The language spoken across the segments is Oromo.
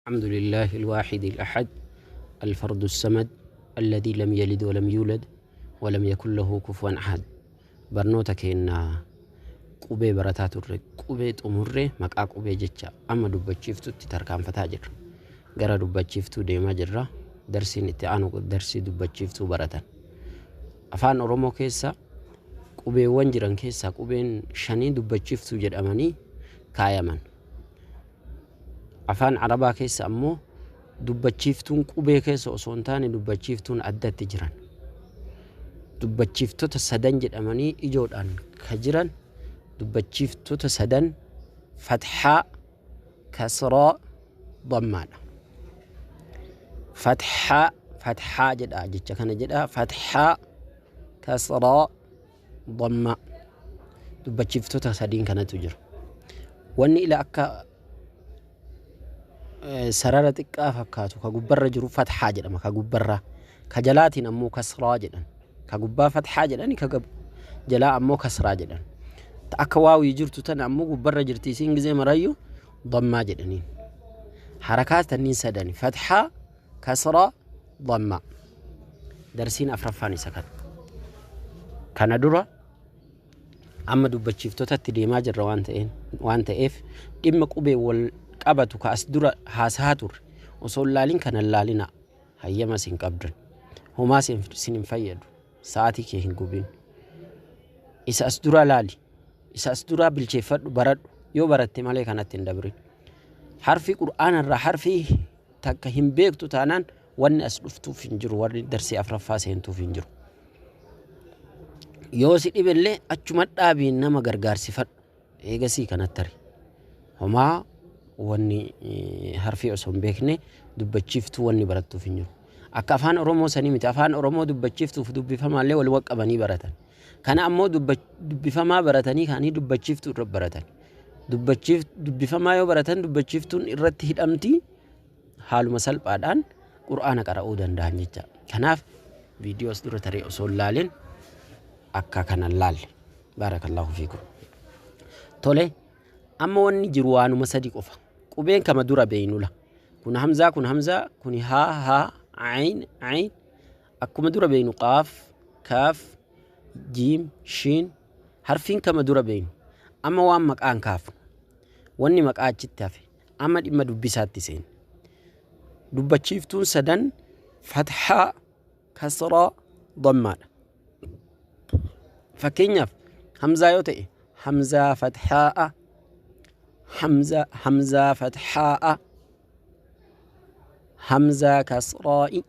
الحمد لله الواحد الأحد الفرد الصمد الذي لم يلد ولم يولد ولم يكن له كفوا أحد. Barnoota keenya qubee barataa turre, qubee xumurree maqaa qubee jecha amma dubbachiiftutti tarkaanfataa jirra. Gara dubbachiiftuu deemaa jirra. Darsiin itti aanu darsii dubbachiiftuu baratan. Afaan Oromoo keessa qubeewwan jiran keessaa qubeen shanii dubbachiiftuu jedhamanii kaayaman. Afaan Arabaa keessa ammoo dubbachiiftuun qubee keessa osoo hin taane dubbachiiftuun addatti jiran. Dubbachiiftota sadan jedhamanii ijoodhaan ka jiran dubbachiiftota sadan fathaa, kasraa, dammaadha. Fathaa, fathaa jedha, jecha kana jedha, fathaa, kasraa, dammaa, dubbachiiftota sadiin kanatu jira. Wanni ila akka sarara xiqqaa fakkaatu ka gubbarra jiru fathaa jedhama, ka gubbarraa. Ka jalaatiin ammoo kasraa jedhan. Ka gubbaa fathaa jedhani, ka jalaa ammoo kasraa jedhan. Ta akka waawii jirtu tana ammoo gubbarra jirti, isiin gizee marayyuu dammaa jedhaniin. Harakaa tanniin sadani, fathaa, kasraa, dammaa. Darsiin afraffaan isa kana. Kana dura amma dubbachiiftotatti deemaa jirra waan ta'eef dhimma qubee wal qabatu ka as dura haasahaa turre osoo hin laalin kana hin laalina. Hayyama isin qabdan. Homaa isin hin fayyadu. Sa'aatii kee hin gubin. Isa as duraa laali. Isa as duraa bilcheeffadhu, baradhu. Yoo baratte malee kanatti hin dabrin. Harfi Qur'aana irraa harfi takka hin beektu taanaan wanni as dhuftuuf hin jiru, warri darsii afraffaa seentuuf hin jiru. Yoo si dhibellee achuma dhaabiin nama gargaarsifadhu. Eegasii kanatti tari. Homaa wanni harfii osoo hin beekne dubbachiiftuu wanni barattuuf hin jiru. Akka afaan Oromoo sanii miti. Afaan Oromoo dubbachiiftuuf dubbifamaallee wal qabanii baratan. Kana ammoo dubbifamaa baratanii kaanii dubbachiiftuu irra baratan. Dubbifamaa yoo baratan dubbachiiftuun irratti hidhamti, haaluma salphaadhaan Qur'aana qara'uu danda'an jecha. Kanaaf viidiyoo as dura taree osoo hin laalin akka kana laalle. Baarakallahu fiikum. Tole, amma wanni jiru waanuma sadi qofa. Qubeen kama dura beeynula. Kun hamzaa, kun hamzaa, kun haa, haa, ayn, ayn. Akkuma dura beeynu qaaf, kaaf, jiim, shiin. Harfiin kama dura beeynu. Amma waan maqaan kaafnu. Wanni maqaa achitti hafe. Amma dhimma dubbisaatti seena. Dubbachiiftuun sadan fathaa, kasraa, dammaadha. Fakkeenyaaf hamzaa yoo ta'e hamzaa fathaa, hamza, hamzaa fathaa, hamzaa kasraa'i,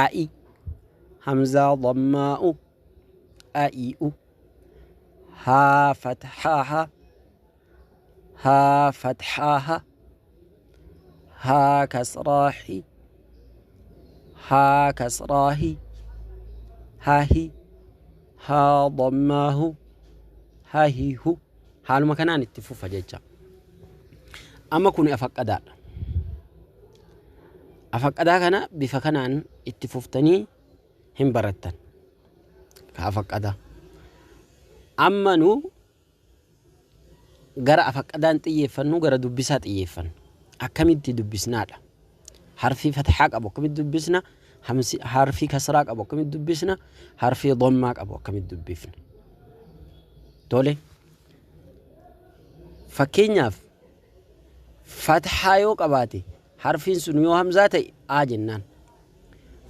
a'i, hamzaa dammaa'u, a'i'u, haa fathaa, haa fathaa, haa kasraahi, haa kasraahi, haahi, haa dammaahu, haahihu. Haaluma kanaan itti fufa jecha. Amma kun afaqqadaadha. Afaqqadaa kana bifa kanaan itti fuftanii hin barattan. Ka afaqqadaa. Amma nu gara afaqqadaan xiyyeeffannu, gara dubbisaa xiyyeeffannu. Akkamitti dubbisnaadha? Harfii fathaa qabu akkamitti dubbisna? Harfii kasraa qabu akkamitti dubbisna? Harfii dammaa qabu akkamitti dubbifna? Tole. Fakkeenyaaf fathaa yoo qabaate harfiin sun yoo hamzaa ta'e a jennaan.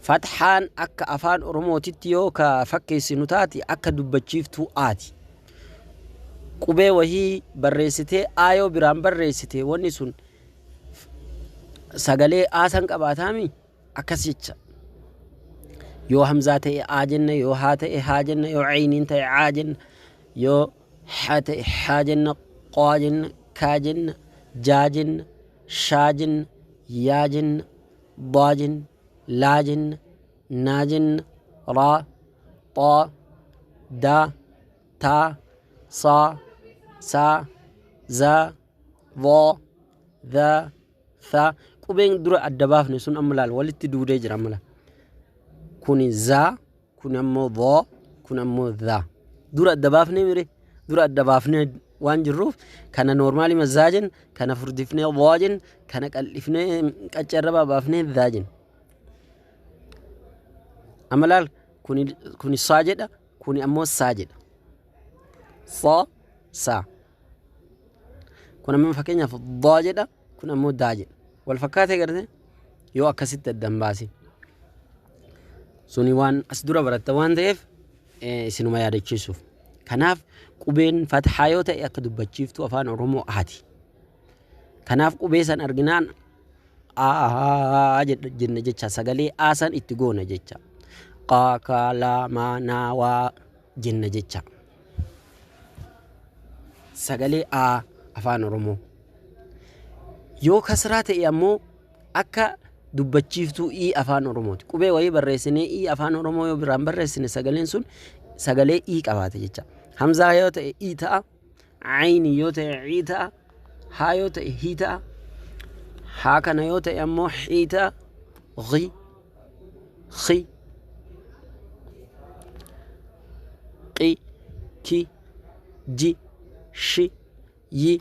Fathaan akka afaan Oromootitti yoo ka fakkeessinu taate akka dubbachiiftuu aati. Qubee wahii barreessitee a yoo biraan barreessite wanni sun sagalee a san qabaataami akkas jecha. Yoo hamzaa ta'e a jenna, yoo haa ta'e haa jenna, yoo ayniin ta'e aa jenna, yoo haa ta'e haa jenna, qaa jenna, kaa jenna, jaa jenna, shaa jenna, yaa jenna, daa jenna, laa jenna, naa jenna, raa, xaa, daa, taa, saa, saa, zaa, dhaa, dhaa, thaa. Qubeen dura adda baafne sun amma laal walitti duudee jira amma laal. Kuni zaa, kun ammoo dhaa, kun ammoo dhaa. Dura adda baafnee mire, dura adda baafnee waan jirruuf kana noormaali mazzaa jenna, kana furdifnee waa jenna, kana qal'ifnee qaccarra babaafnee dhaa jenna. Amma laal, kuni saa jedha, kuni ammoo saa jedha. Saa, saa. Kun ammoo fakkeenyaaf daa jedha, kun ammoo daa jedha. Wal fakkaatee gartee yoo akkasitti addan baasin. Suni waan as dura baratta waan ta'eef isinuma yaadachiisuuf. Kanaaf qubeen fathaa yoo ta'e akka dubbachiiftuu afaan Oromoo aati. Kanaaf qubee san arginaan aa jenna jecha, sagalee aa san itti goona jecha. Qaa, kaa, laa, maa, naa, waa jenna jecha. Sagalee aa afaan Oromoo. Yoo kasraa ta'e ammoo akka dubbachiiftuu i afaan Oromooti. Qubee wayii barreessinee i afaan Oromoo yoo biraan barreessine sagaleen sun sagalee i qabaata jecha. Hamzaa yoo ta'e i ta'a, ayni yoo ta'e i ta'a, haa yoo ta'e hi ta'a, haa kana yoo ta'e ammoo xii ta'a, ghi, khi, qi, ki, ji, shi, yi,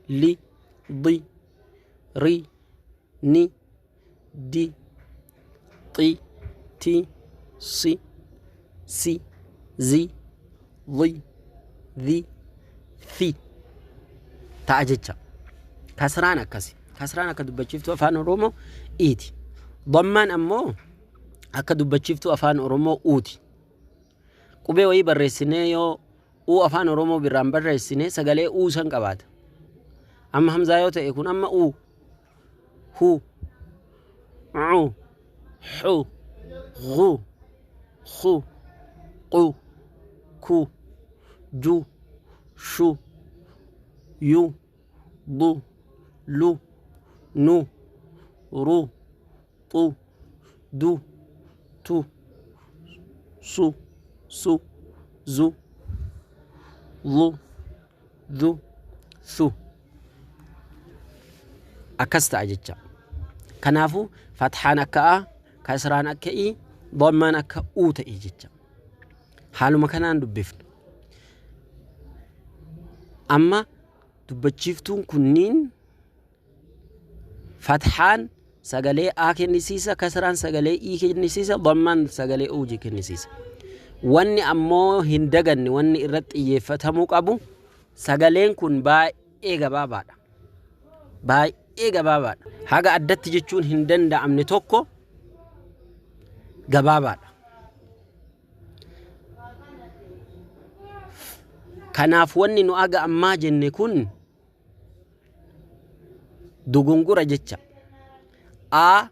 li, di, ri, ni, di, xi, ti, si, si, zi, dhi, dhi, thi ta'a jecha. Kasraan akkasi. Kasraan akka dubbachiiftuu afaan Oromoo iiti. Dammaan ammoo akka dubbachiiftuu afaan Oromoo uuti. Qubee wayii barreessinee yoo uu afaan Oromoo biraan barreessine sagalee uu san qabaata. Amma hamzaa yoo ta'e kun amma uu, hu, cu, xu, gu, khu, qu, ku, ju, shu, yu, du, lu, nu, ru, xu, du, tu, su, su, zu, lu, du, su. Akkas ta'a jecha. Kanaafuu fathaan akka a, kasraan akka i, dammaan akka u ta'e jecha. Haaluma kanaan dubbifna. Amma dubbachiiftuun kunniin fathaan sagalee a kennisiisa, kasraan sagalee i kennisiisa, dammaan sagalee u kennisiisa. Wanni ammoo hin daganne, wanni irratti xiyyeeffatamuu qabu, sagaleen kun baay'ee gabaabaadha. Baay'ee gabaabaadha. Haga addatti jechuun hin danda'amne tokko gabaabaadha. Kanaaf wanni nu aga ammaa jenne kun dogongora jecha. A,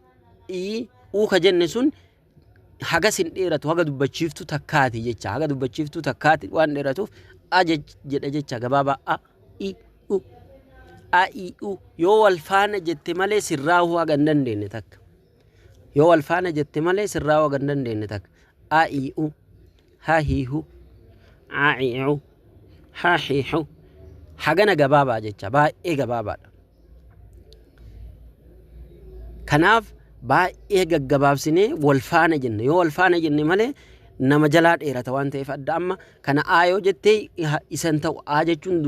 I, U ka jenne sun hagas hin dheeratu, haga dubbachiiftuu takkaati jecha. Haga dubbachiiftuu takkaati waan dheeratuuf a jedha jecha gabaabaa a, I, U. A, I, U. Yoo wal faana jette malee sirraahuu haga hin dandeenye takka. Yoo wal faana jette malee sirraahuu haga hin dandeenye takka. A, I, U. Ha, hi, hu. A, I, U. Ha, hi, hu. Hagana gabaabaa jecha, baay'ee gabaabaadha. Kanaaf baay'ee gaggabaabsinee wal faana jenna. Yoo wal faana jenne malee nama jalaa dheerata waan ta'eef adda. Amma kana A yoo jettee isan ta'u, A jechuun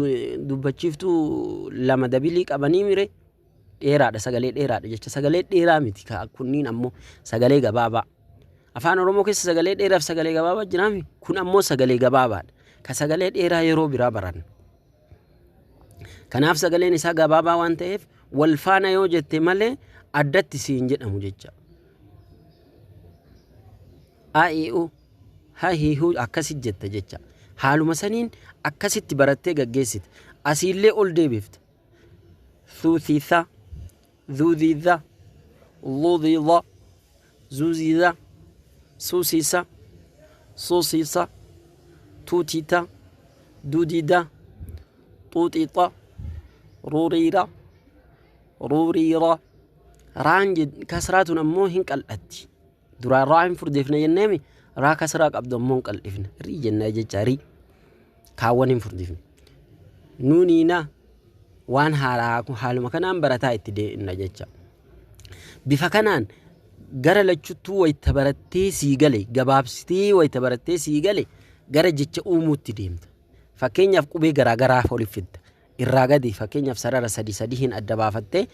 dubbachiiftuu lama dabilii qabanii mire dheeraadha, sagalee dheeraadha jecha. Sagalee dheeraa miti kunniin, ammoo sagalee gabaabaa. Afaan Oromoo keessa sagalee dheeraaf sagalee gabaabaa jiraami, kun ammoo sagalee gabaabaadha. Ka sagalee dheeraa yeroo biraa baranna. Kanaaf sagaleen isaa gabaabaa waan ta'eef wal faana yoo jette malee addatti siin jedhamu jecha. A, I, U, ha, hi, hu akkasi jetta jecha. Haaluma saniin akkasitti barattee gaggeessita. Asiillee ol deebifta. Thuuthitha, dhuudhidha, luudhidha, zuuzidha, suusisa, suusisa, tuutita, dudida, xuuxixa, ruriira, ruriira. Raan kasraatun ammoo hin qal'atti. Duraan raa hin furdifne jenneemi, raa kasraa qabdu ammoo hin qal'ifne. Rii jenna jecha, rii. Kaawwan hin furdifne. Nuuniina waan haaraa haaluma kanaan barataa itti deemna jecha. Bifa kanaan gara lachuttuu wayita barattee sii gale, gabaabsitee wayita barattee sii gale, gara jecha uumuutti deemta. Fakkeenyaaf qubee garaagaraa waliif fidda. Irraa gadi fakkeenyaaf sarara sadi sadiin adda baafattee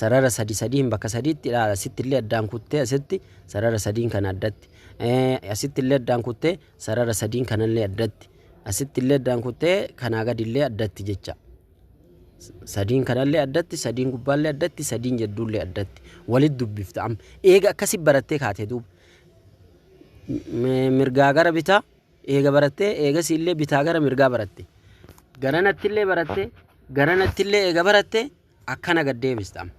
sarara sadi sadiin bakka sadiitti ilaala. Asitti illee addaan kuttee asitti sarara sadiin kana addatti. Asitti illee addaan kuttee sarara sadiin kanallee addatti. Asitti illee addaan kuttee kanaa gadi illee addatti jecha. Sadiin kanallee addatti, sadiin gubbaallee addatti, sadiin jedduullee addatti. Walitti dubbifta amma. Eega akkasi barattee kaatee duuba. Mirgaa gara bitaa eega barattee eegasii illee bitaa gara mirgaa baratte. Garanatti illee barattee garanatti illee eega barattee akkana gad deebista amma.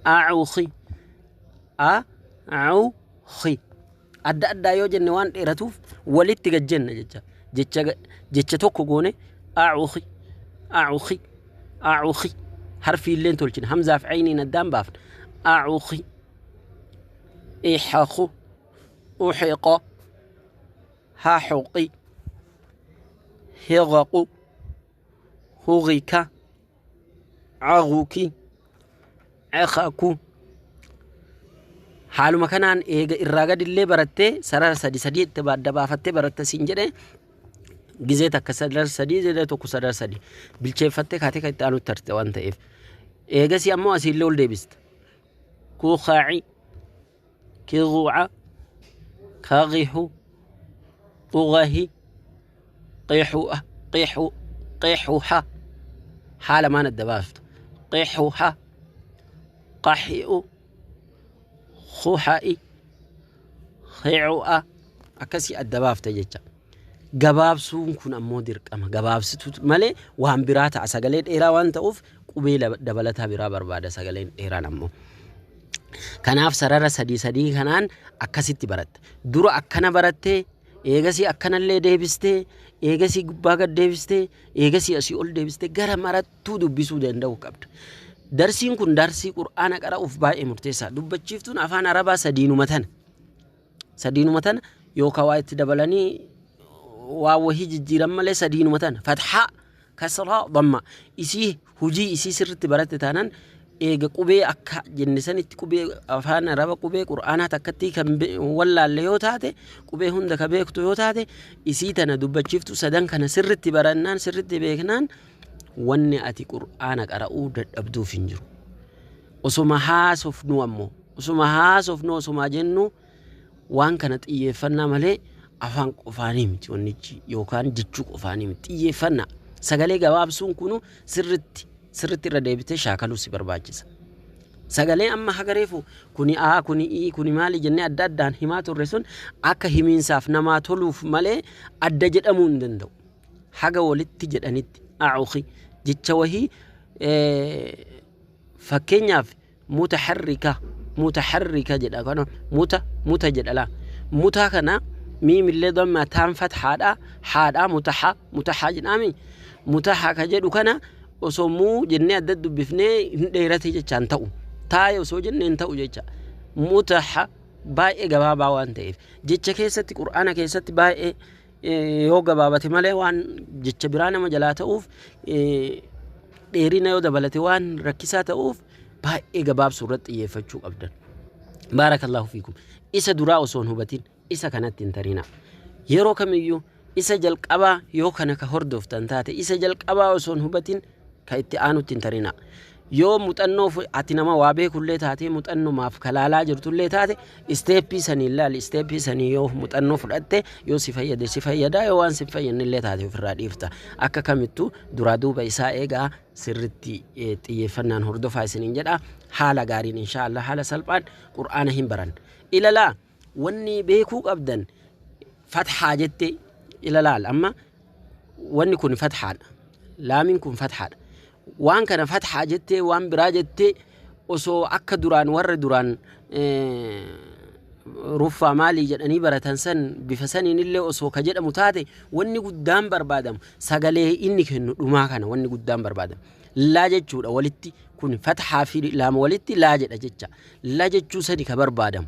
Acuuki a-cu-ki adda addaa yoo jenne waan dheeratuuf walitti gad jenna jecha. Jecha jecha tokko goone acuuki acuuki acuuki harfii illee hin tolchine hamzaaf ayniin addaan baafna acuuki ixaqu uxiqo haxuqi hiqaqu huqika caquki caqaku. Haaluma kanaan eega irraa gadillee barattee sarara sadi sadii itti adda baafattee baratte siin jedhe gizee takka sarara sadii gizee tokko sarara sadii bilcheeffattee kaatee kan itti aanutti tarte waan ta'eef. Eegasii ammoo asiillee ol deebista. Kuuqaaci, kiquuca, kaqihu, quqahi, qeexu'a, qeexu, qeexuha. Haala maan adda baaftu. Qeexuha, qaxi'u, kuxa'i, xicu'a akkasii adda baafta jecha. Gabaabsuun kun ammoo dirqama. Gabaabsitu malee waan biraa ta'a. Sagalee dheeraa waan ta'uuf qubee dabalataa biraa barbaada sagaleen dheeraan ammoo. Kanaaf sarara sadii sadii kanaan akkasitti baratta. Dura akkana barattee eegasii akkanallee deebistee eegasii gubbaa gad deebistee eegasii asii ol deebistee gara marattuu dubbisuu danda'uu qabda. Darsiin kun darsii Qur'aana qara'uuf baay'ee murteessaa. Dubbachiiftuun afaan Arabaa sadiinuma tana. Sadiinuma tana yookaan waa itti dabalanii waa wahii jijjiiran malee sadiinuma tana. Fathaa, kasraa, damma. Isii hujii isii sirriitti baratte taanaan eega qubee akka jenne sanitti qubee afaan Araba qubee Qur'aanaa takkatti kan wallaalle yoo taate qubee hunda ka beektu yoo taate isii tana dubbachiiftu sadan kana sirriitti barannaan sirriitti beeknaan wanni ati Qur'aana qara'uu dadhabduuf hin jiru. Osoma haasofnu ammoo osoma haasofnu osoma jennu waan kana xiyyeeffannaa malee afaan qofaanii miti wannichi yookaan jechuu qofaanii miti xiyyeeffannaa. Sagalee gabaabsuun kunu sirritti sirritti irra deebitee shaakaluu si barbaachisa. Sagalee amma haga reefu kuni A kuni I kuni maali jennee adda addaan himaa turre sun akka himiinsaaf namaa toluuf malee adda jedhamuu hin danda'u. Haga walitti jedhanitti a'uki jecha wahii fakkeenyaaf mutaharrika mutaharrika jedha kana muta muta jedha laa mutaa kana miimillee damma taan fathaadha haadha mutaha mutaha jedhaami mutaha ka jedhu kana osoo muu jennee adda dubbifnee hin dheerate jechaan ta'u taa'e osoo jennee hin ta'u jecha mutaha baay'ee gabaabaa waan ta'eef jecha keessatti qur'aana keessatti baay'ee yoo gabaabate malee waan jecha biraa nama jalaa ta'uuf dheerina yoo dabalate waan rakkisaa ta'uuf baay'ee gabaabsuu irratti xiyyeeffachuu qabdan. Baarakallahu fiikum. Isa duraa osoo hin hubatin isa kanatti hin tarina. Yeroo kamiyyuu isa jalqabaa yoo kana ka hordoftan taate isa jalqabaa osoo hin hubatin ka itti aanutti hin tarina. Yoo muxannoo ati nama waa beekullee taate muxannumaaf ka laalaa jirtullee taate isteeppii sanii laali isteeppii sanii yoo muxannoo fudhatte yoo si fayyade si fayyada yoo waan si fayyadnellee taate ofirraa dhiifta. Akka kamittuu duraa duuba isaa eegaa sirritti xiyyeeffannaan hordofaa isiniin jedha. Haala gaariin inshaallah haala salphaan qur'aana hin baran. Ilalaa wanni beekuu qabdan fathaa jette ilalaal amma wanni kun fathaadha. Laamiin kun fathaadha. Waan kana fathaa jettee waan biraa jettee osoo akka duraan warra duraan ruffaa maalii jedhanii baratan san bifa saniin illee osoo ka jedhamu taate wanni guddaan barbaadamu sagalee inni kennu dhumaa kana wanni guddaan barbaadamu. Laa jechuudha walitti kun fathaa fi laama walitti laa jedha jecha. La jechuu sani ka barbaadamu.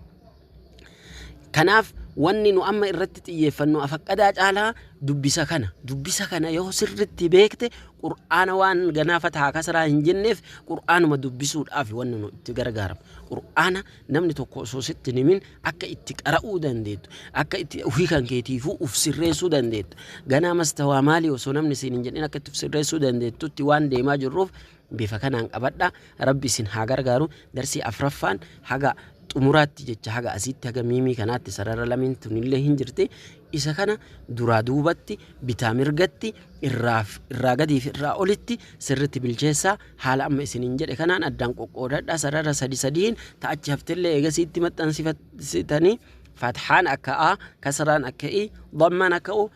Kanaaf Wanni nu amma irratti xiyyeeffannu afaqqadaa caalaa dubbisa kana. Dubbisa kana yoo sirritti beekte, Qur'aana waan ganaa fataa kasraa hin jenneef, Qur'aanuma dubbisuudhaaf wanni nu itti gargaaramu. Qur'aana namni tokko osoo sitti hin himin akka itti qara'uu dandeettu, akka itti ofii kan keetiifuu uf sirreessuu dandeettu. Ganaa mastawaa maalii osoo namni siin hin jedhin akka itti uf sirreessuu dandeettutti waan deemaa jirruuf, bifa kanaan qabadha. Rabbi isin haa gargaaru. Darsii afraffaan haga xumuraatti jecha, haga asitti, haga miimii kanaatti sarara lameen tunillee hin jirti. Isa kana duraa duubatti, bitaa mirgatti, irraa gadii fi irraa olitti sirritti bilcheessaa. Haala amma isiniin jedhe kanaan addaan qoqqoodadha. Sarara sadi sadiin ta'achi haftellee eegasiitti maxxansitanii, fathaan akka a, kasraan akka i, dammaan akka u.